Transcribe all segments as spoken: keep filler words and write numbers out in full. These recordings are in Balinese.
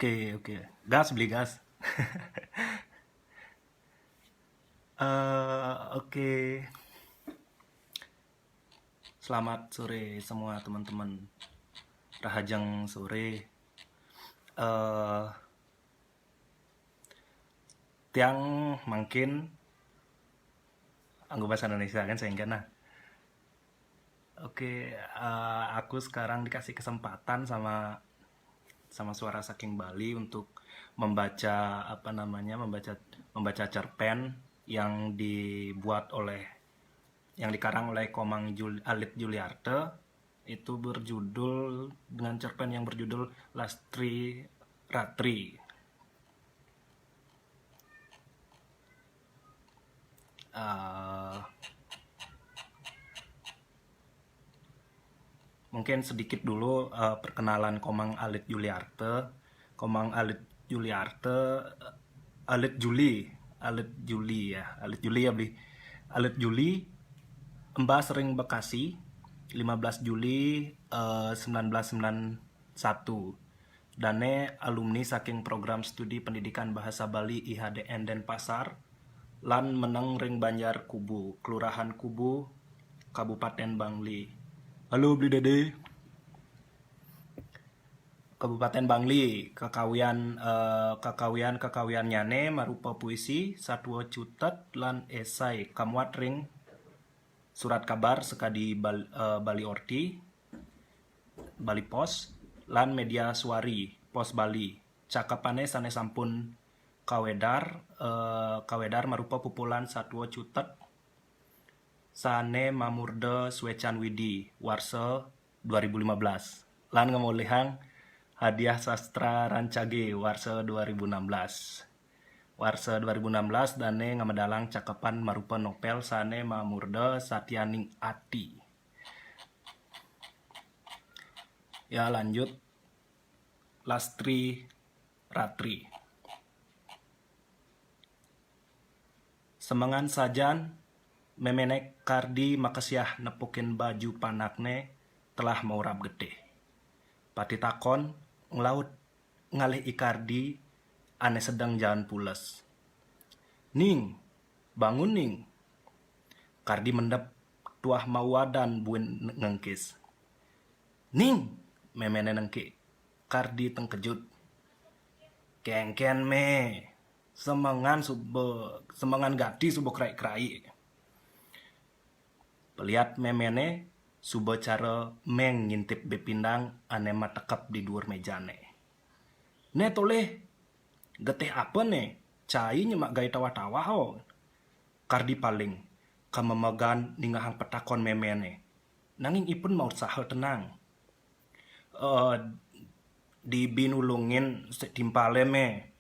Oke, oke. Gas, beli gas. Eh, oke. Selamat sore semua teman-teman. Rahajeng sore. Eh, tiang mangkin anggo bahasa Indonesia kan sehingga nah. Oke, eh, aku sekarang dikasih kesempatan sama sama Suara Saking Bali untuk membaca apa namanya membaca membaca cerpen yang dibuat oleh yang dikarang oleh Komang Jul, Alit Juliarte, itu berjudul dengan cerpen yang berjudul Lastri Ratri. Eh, mungkin sedikit dulu eh, perkenalan Komang Alit Juliarte. Komang Alit Juliarte, eh, Alit Juli, Alit Juli ya, Alit Juli ya beli. Alit Juli, Embas ring Bekasi, lima belas Juli eh, sembilan belas sembilan satu. Dane alumni saking Program Studi Pendidikan Bahasa Bali I H D N Denpasar lan meneng ring Banjar Kubu, Kelurahan Kubu, Kabupaten Bangli. Halo, Bli Dede. Kabupaten Bangli, kakawian eh, kakawian kakawiannyane marupa puisi, satua cutet lan esai kamuat ring surat kabar sekadi Bal, eh, Bali Orti, Bali Pos, lan media suari Pos Bali. Cakepane sane sampun kawedar eh, kawedar marupa pupulan satua cutet sane mamurda Swecan Widi warsa dua ribu lima belas lan ngemolihang hadiah sastra Rancage warsa dua ribu enam belas. Warsa dua ribu enam belas dane ngamedalang cakepan marupa novel sane mamurda Satyaning Ati. Ya, lanjut. Lastri Ratri. Semengan sajan, memene Kardi makesiah nepukin baju panakne telah maurap getih. Pati takon nglaut ngalih I Kardi ane sedeng jaan pules. "Ning, bangun, Ning." Kardi mendep tuah mauadan buin ngengkis. "Ning," memene nengkik. Kardi tengkejut. "Kengken, Me? Semengan suba, semengan gati suba krai-krai." Peliat memene suba cara meng ngintip bepindang ane matekep di duur mejane. "Ne tolih, getih apa ne? Cai nyemak gae tawah-tawah o." Kardi paling, kamemegan ningehang petakon memene. Nanging ipun mausaha tenang. "Eh, dibi nulungin sik timpale, Me.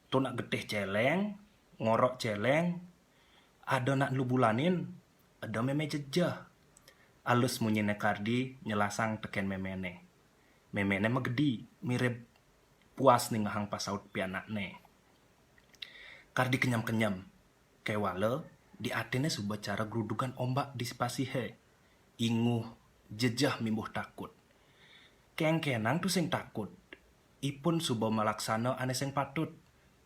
To nak getih celeng, ngorok celeng, ada nak nlubulanin, ada meme jejeh." Alus munyine Kardi nyelasang teken memene. Memene magedi, mirib puas ningehang pasaut pianakne. Kardi kenyem-kenyem. Kewala, di atine suba cara grudugan ombak di pasihe. Inguh, jejeh mimbuh takut. Kengkenang tusing takut. Ipun suba malaksana ane sing patut.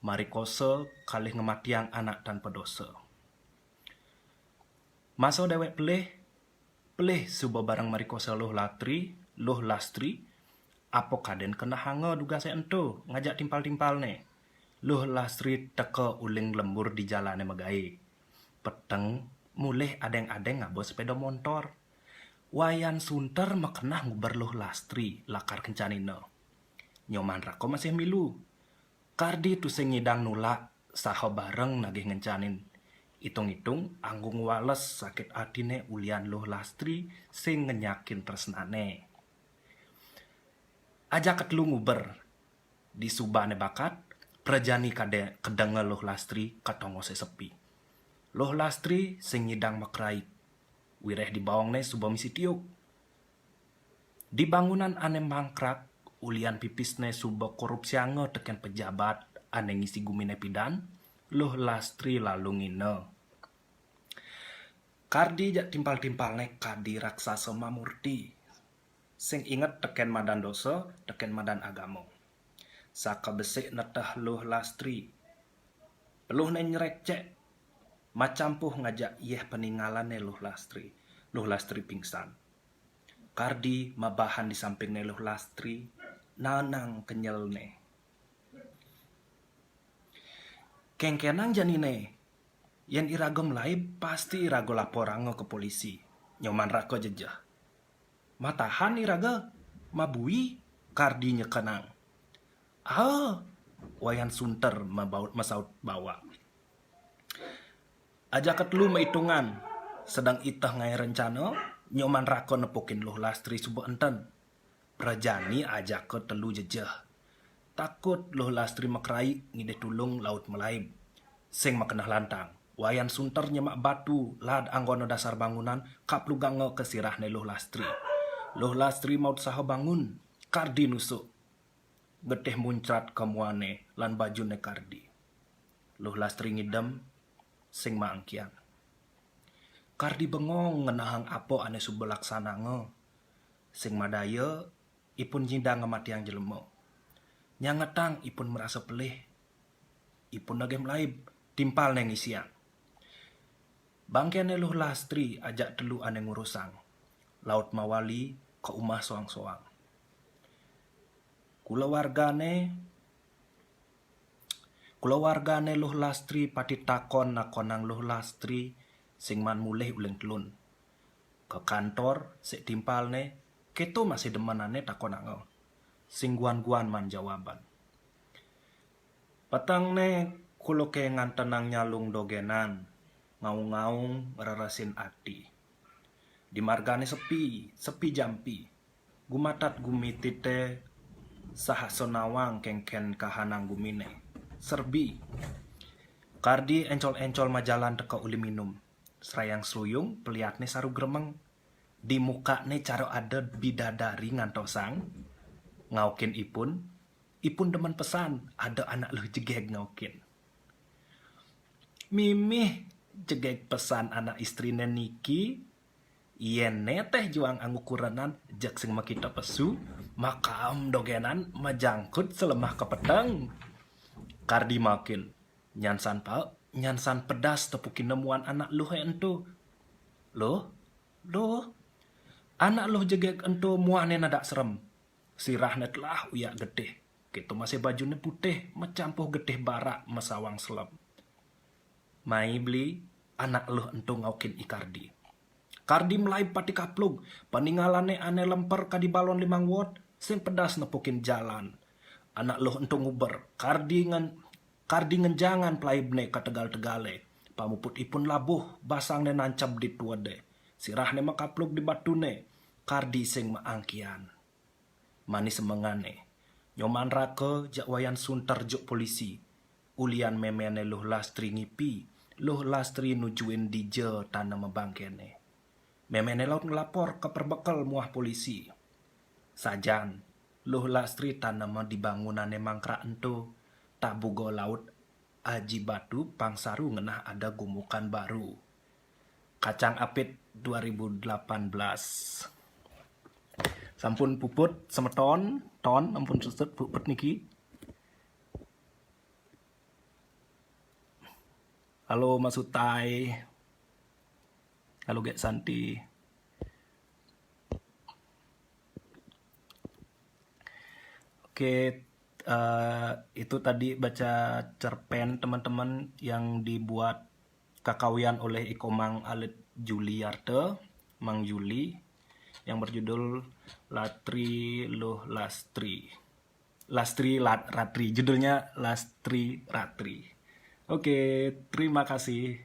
Marikosa kalih ngematiang anak tanpa dosa. Masa dewek pelih, pelih suba bareng marikosa Luh Latri, Luh Lastri, apa kaden kenehanga dugase ento ngajak timpal-timpalne. Luh Lastri teka uling lembur di jalane magae. Peteng mulih adeng-adeng ngaba sepeda montor. Wayan Sunter makeneh nguber Luh Lastri lakar kencanina. Nyoman Raka masih milu. Kardi tusing ngidang nulak saha bareng nagih ngencanin. Itung-itung anggung wales sakit atine ulian Luh Lastri sing ngenyakin tresnane. Ajaka telu nguber. Di subane bakat, prajani kade kedenga Luh Lastri ka tongose sepi. Luh Lastri sing ngidang makrai. Wireh di baongne suba misi tiuk. Di bangunan ane mangkrak, ulian pipisne suba korupsianga teken pejabat ane ngisi gumine pidan, Luh Lastri lalu ngina. Kardi jak timpal-timpalne kadi raksasa mamurti. Sing inget teken madan dosa, teken madan agama. Saka besik neteh Luh Lastri. Peluh ne nyrekcek, macampuh ngajak yeh peningalan ne Luh Lastri. Luh Lastri pingsan. Kardi mabahan di samping ne Luh Lastri, nanang kenyel ne. Kengkenang jani ne, yen iraga melaib, pasti iraga laporanga ke polisi. Nyoman raka jejeh. Matahan iraga, mabui, Kardi nyekenang. Ah, Wayan Sunter mabaut masaut bawa. Aja ketelu maitungan, sedang iteh ngai rencana, Nyoman raka nepukin Luh Lastri suba enten. Prajani aja ketelu jejeh. Takut Luh Lastri makrai ngidih tulung laut melaib. Sing makenah lantang. Wayan Sunter nyemak batu, lad anggona dasar bangunan, kapluganga ke sirah ne Luh Lastri. Luh Lastri maut saha bangun, Kardi nusuk. Getih muncrat ke muane lan bajune Kardi. Luh Lastri ngidem, sing maangkian. Kardi bengong ngenahang apa ane suba laksananga. Sing madaya, ipun nyidang ngamatiang jelema. Nyangetang ipun merasa pelih. Ipun nagih melaib, timpal ne ngisiang. Bangkene Luh Lastri ajak telu ane ngurusang. Laut mawali ke umah soang-soang. Kulawargane, kulawargane Luh Lastri pati takon nakonang Luh Lastri sing man mulih uling telun. Ke kantor sik timpalne, keto masih demenane takonanga. Sing guan-guan man jawaban. Peteng ne kula ke ngantenang nyalung dogenan, ngaung-ngaung reresin ati. Di margane sepi, sepi jampi. Gumatat gumitite sahasa nawang kengken kahanang gumine. Serbi. Kardi encol-encol majalan teka uli minum. Serayang seruyung peliatne saru gremeng. Di mukane cara ada bidadari ngantosang. Ngaukin ipun, ipun demen pesan ada anak luh jegeg ngaukin. Mimih jegeg pesan anak istrine niki, yen neteh juang anggu kurenan jeg sing makita pesu, makaem dogenan majangkut selemah kepeteng. Kardi makin, nyansan pa, nyansan pedas tepukin nemuan anak luh ento. Luh, luh, anak luh jegeg ento muane nadak serem. Sirahne telah uyak getih. Keto masih bajune putih, macampuh getih barak masawang selem. Mai beli, anak luh ento ngaukin i Kardi. Kardi melaib pati kaplug, paningalane ane lemper kadi balon limang wot, sing pedas nepukin jalan. Anak luh ento nguber, Kardi ngen, Kardi ngenjangan pelaibne ka tegal-tegale. Pamuput ipun labuh, basangne nanceb di tuede. Sirahne makaplug di batune, Kardi sing maangkian. Manis semengane. Nyoman raka jak Wayan Sunter juk polisi. Ulian memene Luh Lastri ngipi, Luh Lastri nujuin dija tanema bangkene. Memene laut ngelapor ke perbekel muah polisi. Sajan, Luh Lastri tanema di bangunane mangkrak ento, tabuga laut aji batu pangsaru ngenah ada gumukan baru. Kacang Apit dua ribu delapan belas. Sampun puput semeton, ton, ampun susut puput niki. Halo Mas Utai. Halo Gek Santi. Oke, eh, itu tadi baca cerpen teman-teman yang dibuat kakawian oleh Iko Mang Alit Juliarte, Mang Juli, yang berjudul Latri Luh Lastri. Lastri Lat-, Ratri, judulnya Lastri Ratri. Oke, terima kasih.